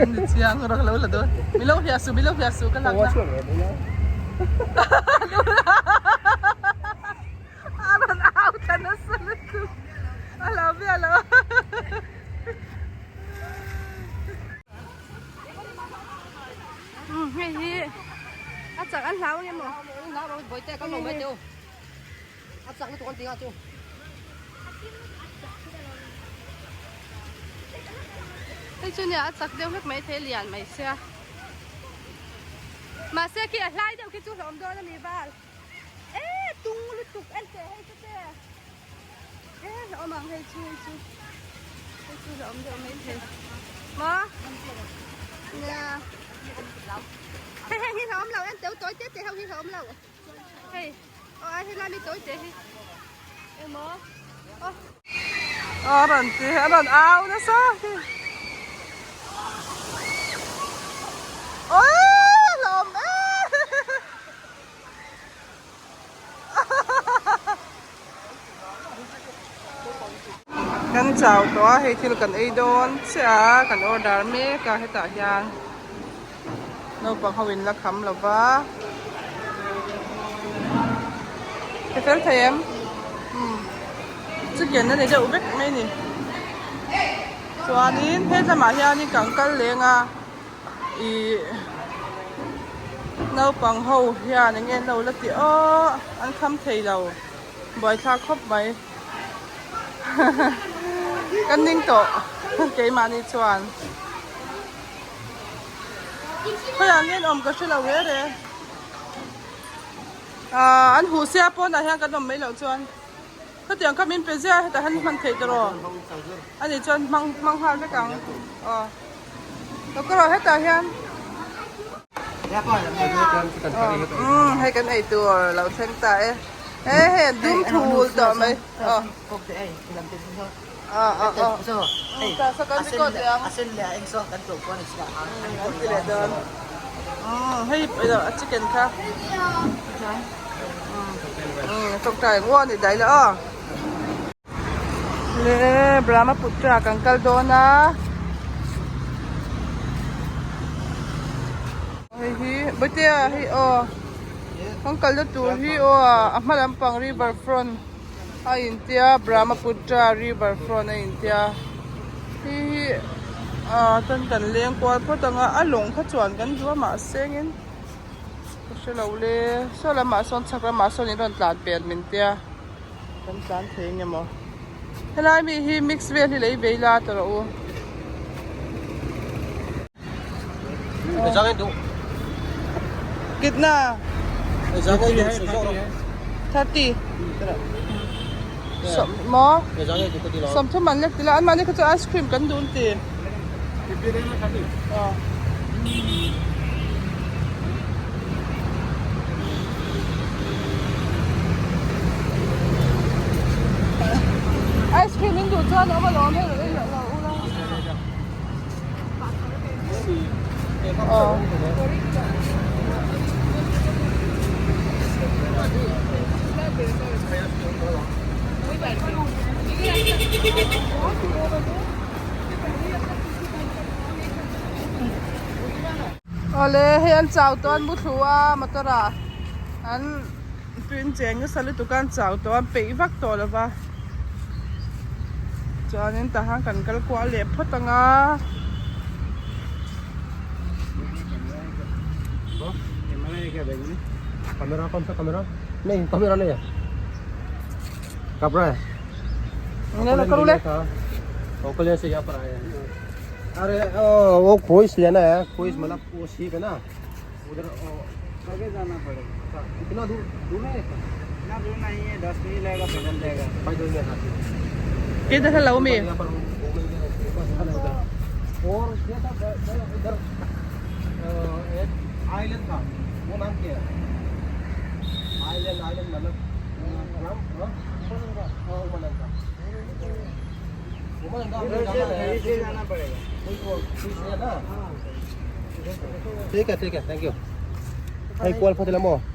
An ni chiang rawh ka lo la dawn. Mi lo hliah suh, mi lo hliah suh ka lak na. A rawn au thla nasa lutuk. A lo bia lo. Umm hei hi a chak an hlau ang emaw. A chak lutuk an ti nga chu. Hei chu nia a chak deuh hlek mai thei lian mai sia. Mahse khi a hlai deuh khi chu hlawm dawn a ni val. E tung lutuk en teh hei chu te. E hlawm ang hei chu hei chu. Hei chu hlawm deuh mai thei. Maw? Nia. Hei hei hi hlawm lo en teu tawi te te ho hi hlawm lo. Hei aw ai helai mi tawi te hi emaw aw. A rawn ti a rawn au nasa hi awii hlawm e Kan chau tawh a hei thil kan ei dawn chiah a kan order mek a hetah hian. Naupang ho in la kham lo va. Ka fel thei em? Umm chicken a ni deuh vek mai ni. Chuanin he lamah hianin kan kal leng a ih naupang ho hian eng nge an lo la tih aw an kham thei lo buaithlak khawp mai kan ning tawh keimahni chuan. Khawiah nge an awm ka hre lo ve re. Aaa an huh sia pawnah hian kan awm mai loh chuan khatiang kha min pe ziah a hetah hian hman theih tawh rawh ani chuan hmang hmang nghal vek ang aw ka rawh hetah hian umm hei kan ei tur lo thleng ta e he hei an dum thul tawh mai aw. Hei a chicken kha tawngtai ang uah a ni daih la aw le Brahmaputra kan kal dawn a hei hi Bawihtea hei aw kan kalna tur hi aw a hma lampang river front. A intia Brahmaputra river front a intia hei hi ah chuan kan leng kual phawt ang a a lawng kha chuan kan duh a mahse engin ka hre lo le saw lamah sawn chhak lamah sawn in rawn tlan pel min tia kan tlan thei eng emaw helai mi hi mix vel hi lei vei la ta rawh u. Kitna? 30. Maw? Sawmthum an lek tila. Anmahni kha chu ice cream kan duh an ti. Ice cream in duh chuan a awm alawm hei lo ei loh lo ula. Awle hei an chau tawh an mu thlu a motor ah an tuin cheng nasa lutuk a an chau tawh a an peih vak tawh lo va. Chuanin tah khan kan kal kual leh phawt ang a. Kita hello mi.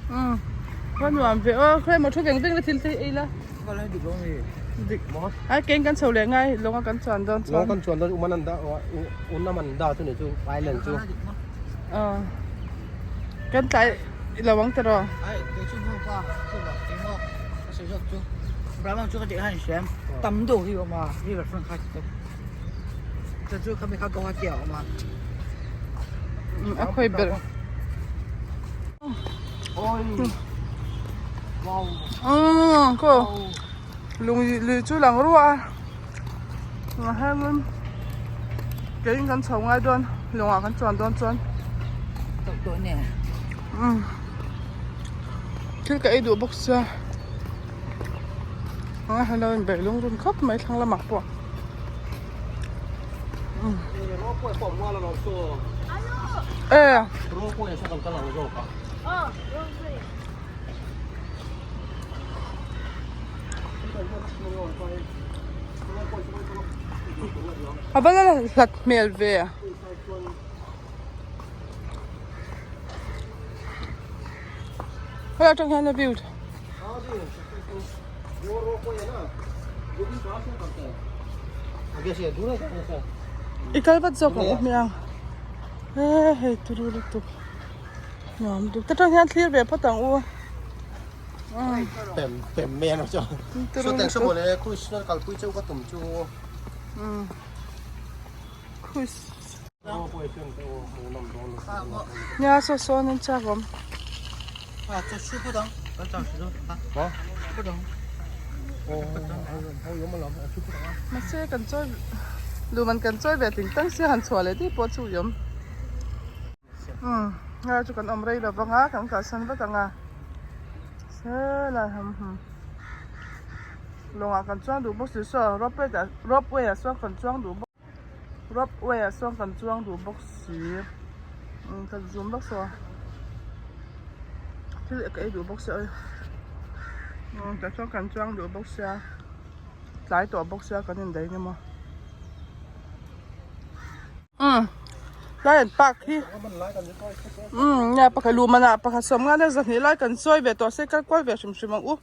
Umm va nuam ve aw khawi maw thu veng veng la thil te hi ei la. Dik. Ai keng kan chho leh ngai lawng a kan chuan dawn chuan. Lawng kan chuan dawn Umananda Unamanda chu ni chu island chu. Aw. Kan tlai lo ang tiraw. Ai kei chu hnu pa chu ba eng maw ka sawi zawk chu Brahma chu ka tih khan hriam tam deuh hi awm a river front kha chu chu chu khami kha Guwahati ah a awm a. A khawi ber. Umm khaw lung lui chu lang ruah a hemin keiin kan chho ngai dawn lungah kan chuan dawn chuan umm thil ka ei duh bawk sia a hello in beih lungrun khawp mai thlang lamah pawh. A va la hlat hmel ve helai atang hian a view I kal vat zawk ang u hmiang he hei turu lutuk nuam lutuk ta tang hian thlir ve phawt ang u pem pem mai an chu so teng so mawle khuis kalpui cheu ka tum chu khuis Nia saw sawn an chak awm. Mahse kan chawi luman kan chawi ve ting tang sia han chhuah leh dih pawh chu i awm. Umm helai chu kan awm rei lo vang a kan kalsan vat ang a helai ham hum lawngah kan chuang duh bawk si saw ropeway ah ropeway ah sawn kan chuang duh bawk. Ropeway ah sawn kan chuang duh bawk si umm kan zoom lawk saw thil ka ei duh bawk sia awi umm tah chuan kan chuang duh bawk sia tlai tawh bawk sia kan indaih eng emaw umm lai an park hi umm nia pakhat luh manah pakhat sawm nga leh zahnih lai kan sawi ve tawh se kal kual ve hrim hrim ang u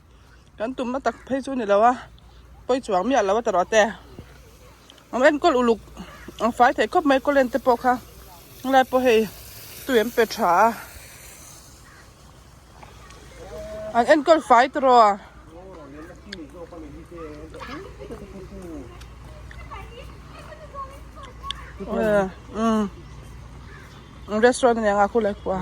kan tumna tak phei chu ni lo a pawi chuang miah lo a ti rawh te. An enkawl uluk ang fai thei khawp mai kawlen te pawh kha helai pawh hei tui an pe tha a an enkawl fai tawh a. Umm restaurant ania nga khulai pawh a.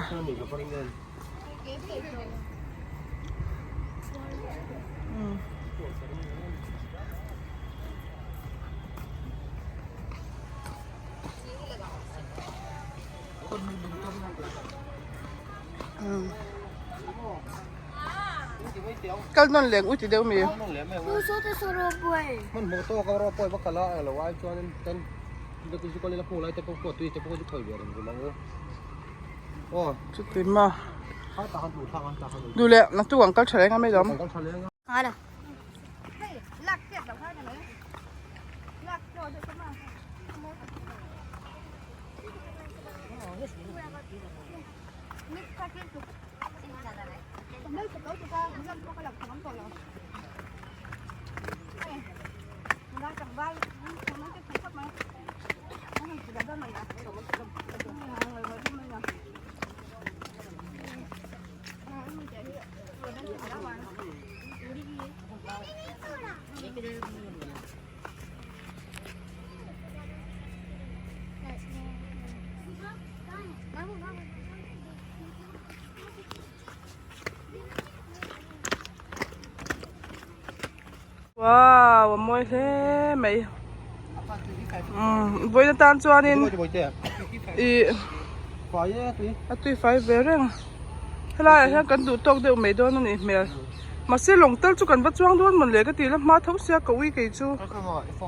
Kal nawn leng u ti deuh mi. Chuti ma duh leh naktuk ang kal tha leng a mai lawm. Wow a mawi hle mai umm vawiin atan chuanin ih a tui fai ve reng helai ah hian kan duh tawk deuh mai dawn a nih hmel mahse lawng tal chu kan va chuang dawn mawn le ka ti la hma tho sia ka ui kei chu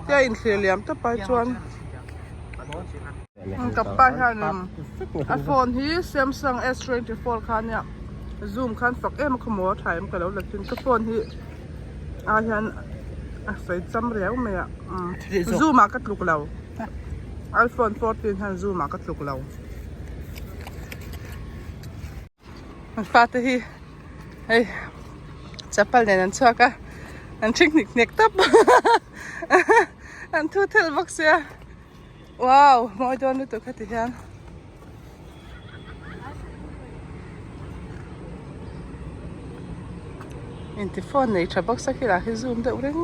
tia inthlir liam tawp ai chuan ka pa hianin a phone hi Samsung S24 kha ania zoom khan fak em a khawmaw a tha em ka lo la thin ka phone hi. ah hian a sawi cham riau mai a zoom ah ka tluk lo iphone 14 hian zoom ah ka tluk lo an fate hi hei chapal nen an chhuak a. An thing hnik hnek tawp an thu thelh bawk sia wow mawi dawn lutuk heti hian. Inti phone nei tha bawk sia khi lah hi zoom deuh reng.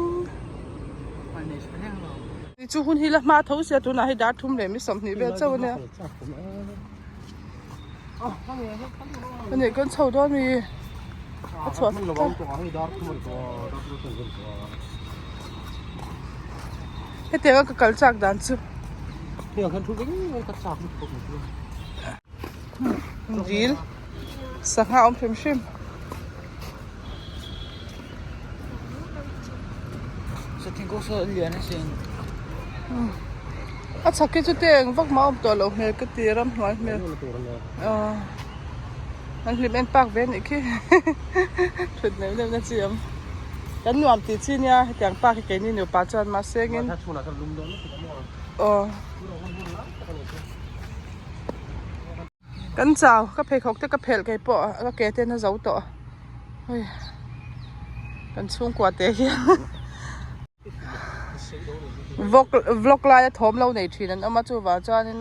Chu hun hi la hma tho sia tunah hei dar thum leh mi 20 vel chauh ania. Ani kan chho dawn mi a chhuah hetiang a ka kal chak dan chu dil sangha awm hrim hrim. A chhak hi chu te eng vak mah a awm tawh loh hmel ka ti ramhnuai hmel aw an hlim en pak ve anih khi thut neuh neuh na chi awm kan nuam tih chi nia hetiang park hi keini nupa chuan mahse engin aw. Kan chau ka pheikhawk te ka phelh kei pawh ka ke ten a zo tawh hei kan chhungkua te hian vlog vlog laia thawm lo nei thin an awm a chuvang chuanin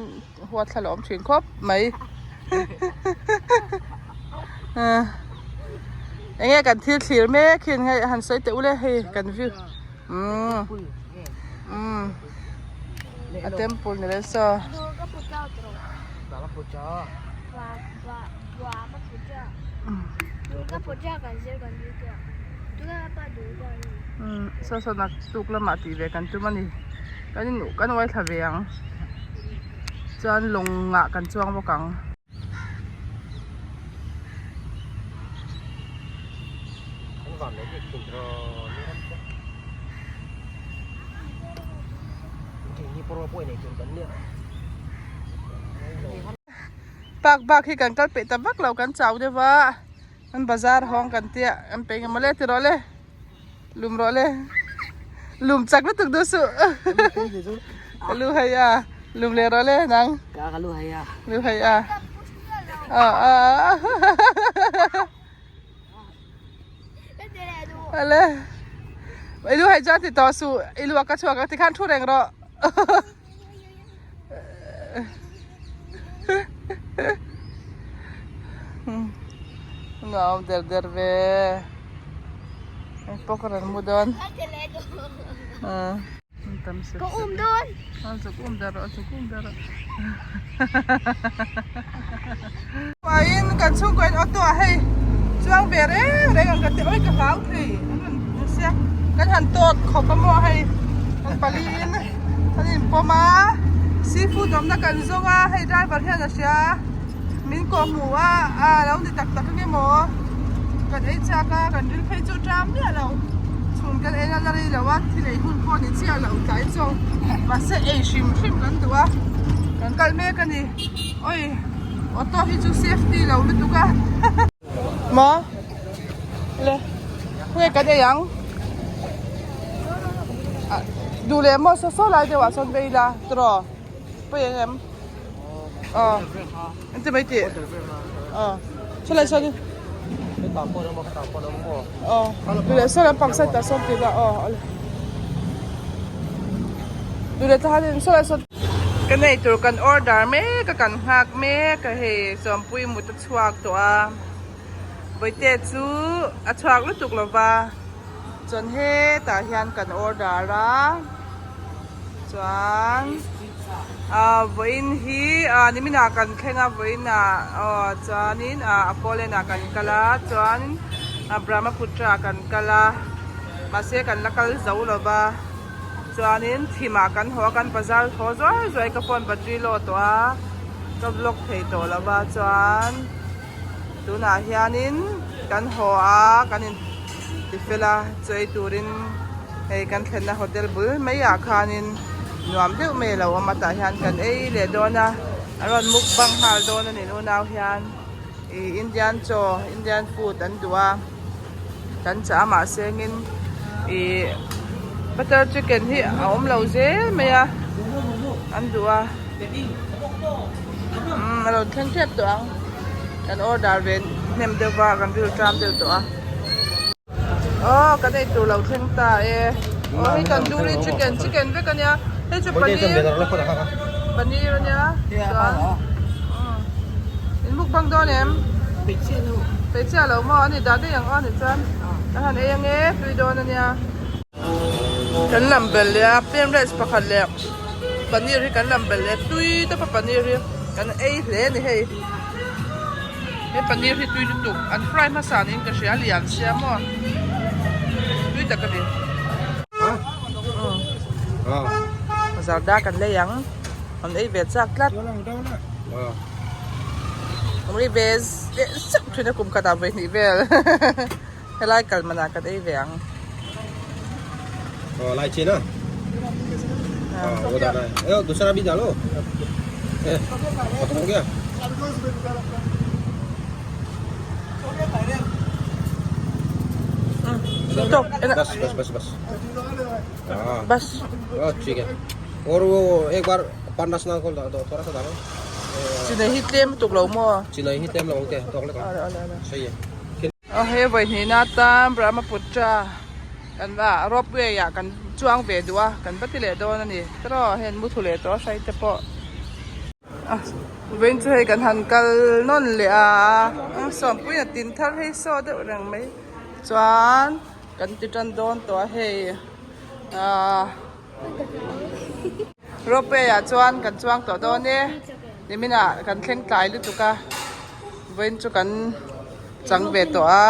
huat thla la awm thin khawp mai eng nge kan thil thlir mek hi hei han sawi teh ule hei kan view umm umm a temple ni le saw. Saw saw nak tuk lamah tih ve kan tum a ni kan in kan uai thla ve ang chuan lawng ah kan chuang bawk ang. Park bak hi kan kal peih ta vak lo kan chau deuh va an bazar hawng kan tia an peih nge mawle ti rawh le lum rawh le lum chak lutuk duh suh ka lu hai a lum leh rawh le nang ka lu hai a lu hai a a a ale i lu hai chuan ti tawh suh i lu a ka chhuak ang tikhan thu reng rawh. Nuam der der ve eng pawh ka rawn mu dawn Ka um dawn chuk um der rawh chuk um der rawh Uain kan chhungkaw in auto ah hei chuang ve reng reng ang ka ti oi ka hlau thei an rawn sia kan han tawt khawp a maw hei kan pali in an in pawm a seafood awmna kan zawng a hei driver hian a hria min kawh hmuh a a lo ni tak tak ange maw kan ei chak a kan ril phei chu ṭam miah lo chhun kan ei nana rei lo a thil ei hun pawh ni chiah lo tlai zawng mahse ei hrim hrim kan duh a kan kal mek a ni oi auto hi chu safety lo lutuk a maw le khawnge kan ei ang duh leh maw saw saw lai deuh ah sawn vei ila tiraw pawi ang em aw an ti mai tih aw chulai sawn aw duh leh saw lampang side ah sawn ti ila aw awle duh leh tahan saw lai sawn Ka nei tur kan order mek a kan nghak mek a hei Sawmpui mut a chhuak tawh a Bawihte chu a chhuak lutuk lo va chuan hetah hian kan order a chuan ah vawiin hi ah niminah kan thleng a vawiin ah aw chuanin ah Apollon ah kan kal a chuan Brahmaputra ah kan kal a mahse kan la kal zo lo va. Chuanin thimah kan haw a, kan bazar haw zuai zuai ka phone battery low tawh a, ka vlog thei tawh lo va chuan tunah hianin kan haw a, kan in ti fel a, chaw ei turin hei kan thlenna hotel bul maiah khanin nuam deuh mai a lo awm a tah hian kan ei leh dawn a, a rawn mukbang nghal dawn a ni nunau hian ih Indian chaw Indian food an duh a. Kan chah a mahse engin ih butter chicken hi a awm lo zel mai a an duh a umm a rawn thleng tep tawh ang kan order ve hnem deuh va kan rilru ṭam deuh tawh a. Aw kan ei tur lo thleng ta e. Aw hei tandoori chicken chicken vek a nia. Hei chu paneer paneer a nia. Chuan in mukbang dawn em? Hmeichhia lo maw a ni dah daih ang aw ni chuan kan han ei ange tui dawn a nia. Kan lam belh leh a plain rice pakhat leh paneer hi kan lam belh leh tui tawp a paneer hi kan ei hle a ni hei. He paneer hi tui lutuk an fry hmasa niin ka hria a lian sia maw tui tak a ni. Zarda kan lei ang an ei ve chak tlat. Awm ei ve leh zeuh thin a kum khatah vawi hnih vel helai kal manah kan ei ve ang. Chinai hi tlem lutuk lo maw? Chinai hi tlem lo ang te, tawk lek ang. Aw hei vawi hnihna atan Brahmaputra kan va rope way ah kan chuang ve duh a, kan va ti leh dawn a ni. Tiraw hei an mu thu leh tawh a hrai te pawh. Vawiin chu hei kan han kal nawn leh a, sawmpuiin a tin thar hei saw deuh reng mai chuan kan ti tan dawn tawh a hei ahh. Ropeway ah chuan kan chuang tawh dawn e nimin ah kan thleng tlai lutuk a vawiin chu kan chang ve tawh a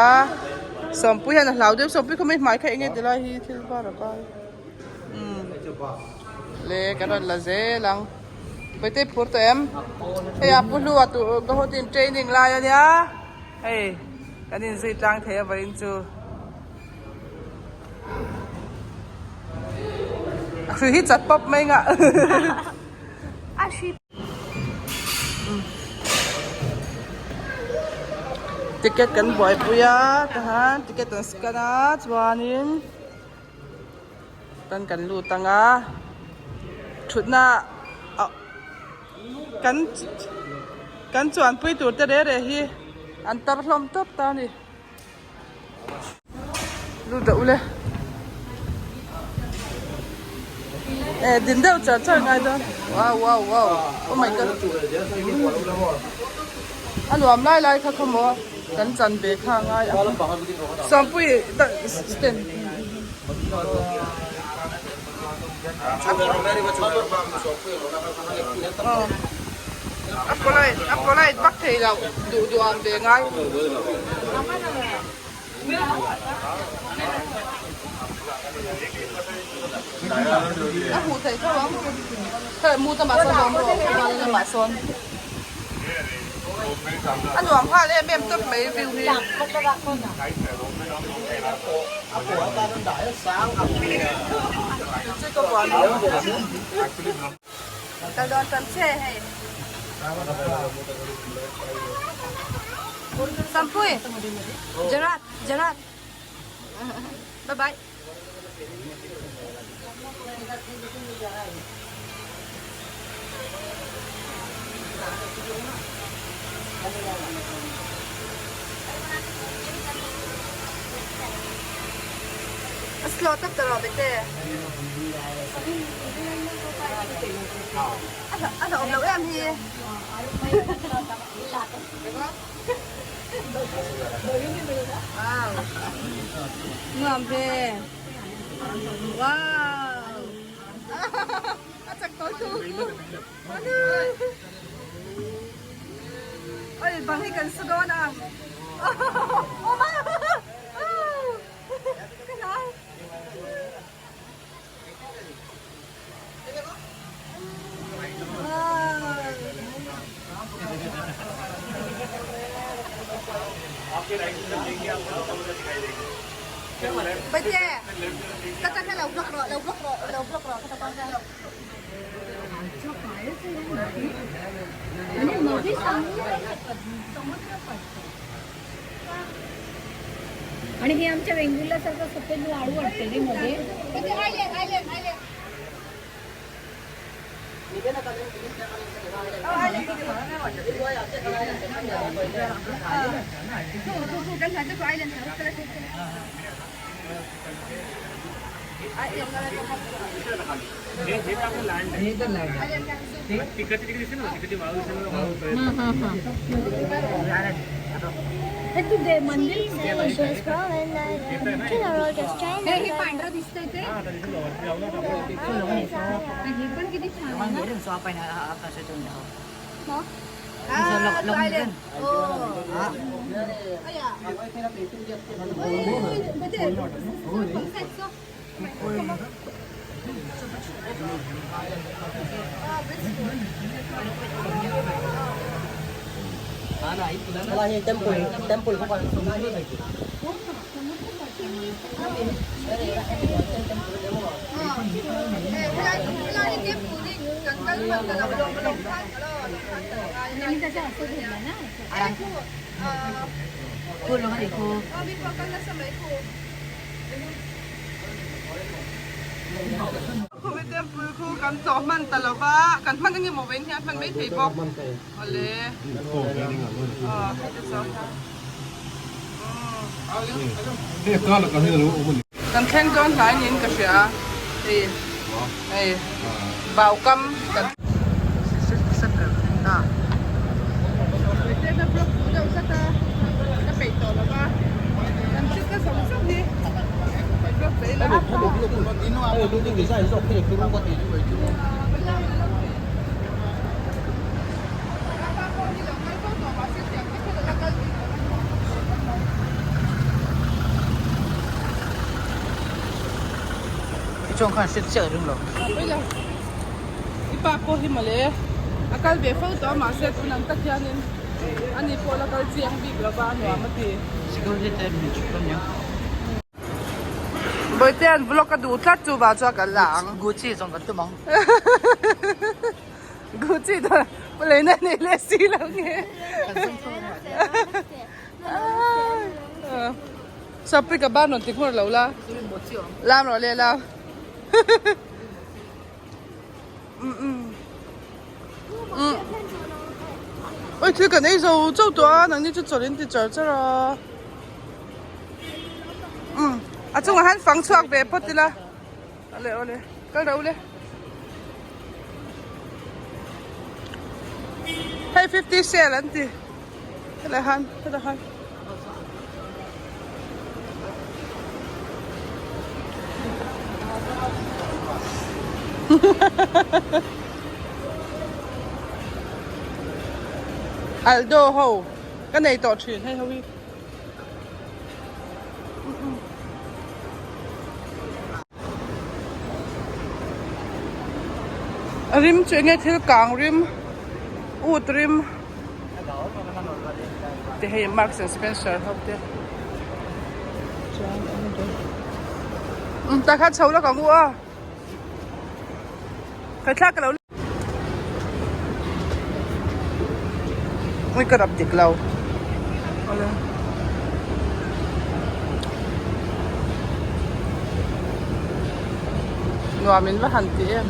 sawmpui hian a hlau deuh sawmpui khaw mai hmai kha enge ti lai hi thil var a kai umm le kan rawn la zel ang Vawite phur tawh em hei a pu hlua tur ka ho tin training lai ania hei kan inzui tlang thei a vawiin chu. A hrui hi chat pawp mai ngah. A hrui. Ticket kan buaipui a tahan ticket an scan a chuanin tan kan lut ang a thutna ah kan kan chuanpui tur te reh reh hi an tar hlawm tawp ta a ni. Lut dah ule. Eh din deuh char char ngai dawn. Wow wow wow. Oh my god. A nuam lai lai kha khaw maw kan chan ve kha ngai a. Sawmpui stand. A polite a polite vak thei loh duh duh ang ve ngai. A huh thei tho ang hei mu tamah sawn awm rawh chuan lamah sawn a nuam nghal em em tawp mai view hi. Kal dawn tan che hei. Sampui. Gerard, Gerard. Bye bye. A slow tawp ta rawh bete. A hlauhawm loh em hi. Wow. Nuam ve. Wow. A chak tawh chu. Oi bang hi kan su dawn ang. Oh my. Ka hlau. Bate, kata kha lo block rawh, lo block rawh, lo block rawh kata kha. आणि हे आमच्या वेंगुर्ला सारखं सफेद लाडू वाटते रे मध्ये. हे तू दे मंदिर हे हे पांढरं दिसतंय ते हे पण किती छान आहे ना? म्हणजे मी त्याच्या असं घेतलं ना Khumi temple khu kan tlawh hman ta lo va, kan hman eng emaw vein hian hman mai thei bawk. Awle. Aw heti zawk kha. Kan thleng dawn hnai niin ka hria a, hei hei vau kam kan. Ka peih tawh lo va, kan thil ka zawng zawng hi ka peih lo. I pa pawh hi mawle a kal ve fo tawh a mahse tun ang tak hianin ani pawh la kal chiang bik lo va a nuam a ti. Bawihte an vlog a duh tlat chu vah chuan kan la ang. Gucci zawng kan tum ang. Gucci dawn leina nei leh si lo nge. Sapri ka ban rawn ti nghawr lo la. Lam rawh le lam. Oi thil kan ei zo chauh tawh a nangni chu chawlh in ti char char a. A chungah hian fang chhuak ve phawt ila. Awle awle kal ro le. Hei 50 cent an ti. Helai han helai han. Aldo ho ka nei tawh thin hei ho hi. A rim chu enge thil kang rim ut rim te hei Marks and Spencer ho te chuan um tah khan chho lawk ang u a ka thlak ka lo Ui ka rap dik lo. Awle. Nuam in va han ti em.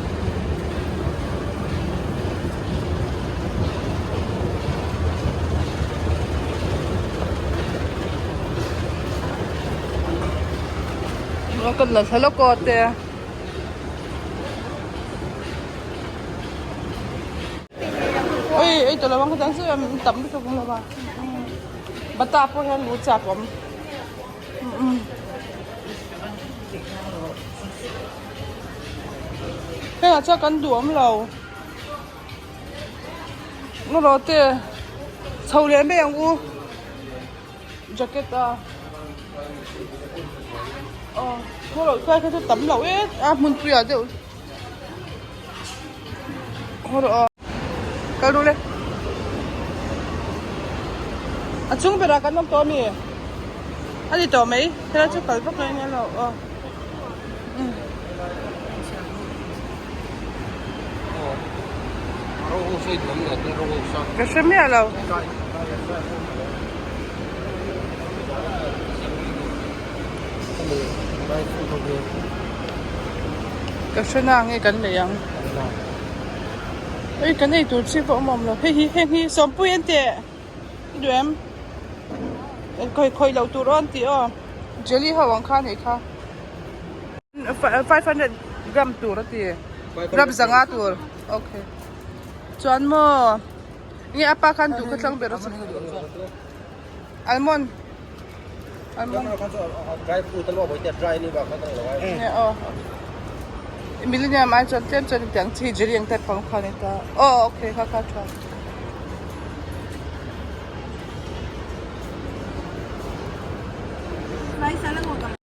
Kan la thla lawk aw te. Oi ei tawh lo ang khatiang chu em tam lutuk awm lo va bata pawh hian lu chak awm hengah chuan kan duh awm lo ngaw te chho leh mai ang u. Jacket a aw khaw loh chuan kha chu tam loh e a hmun pui ah deuh khaw rawh aw kal ru le a chung berah kan awm tawh ami a ni tawh mai helai chu kal vak lai nia lo aw Ka hre miah lo. Ka hre na nge kan lei ang. Ui kan ei tur chi pawh awm awm lo. Hei hi heng hi sawmpui an teh. I duh em? Khawi khawi loh tur aw an tih aw. Jelly ho ang kha a nih kha. 500 gram tur a ti. Gram 500 tur. Okay. Chuan maw nge apa khan duh kha tlang ber a Almond. Almond. Dry fruit a maw te dry ni ba kha tang lo ai. Nge aw. Millennium ai chuan tlem chuan tiang chi jelly ang type pang kha ni ta. Oh okay kha kha tha.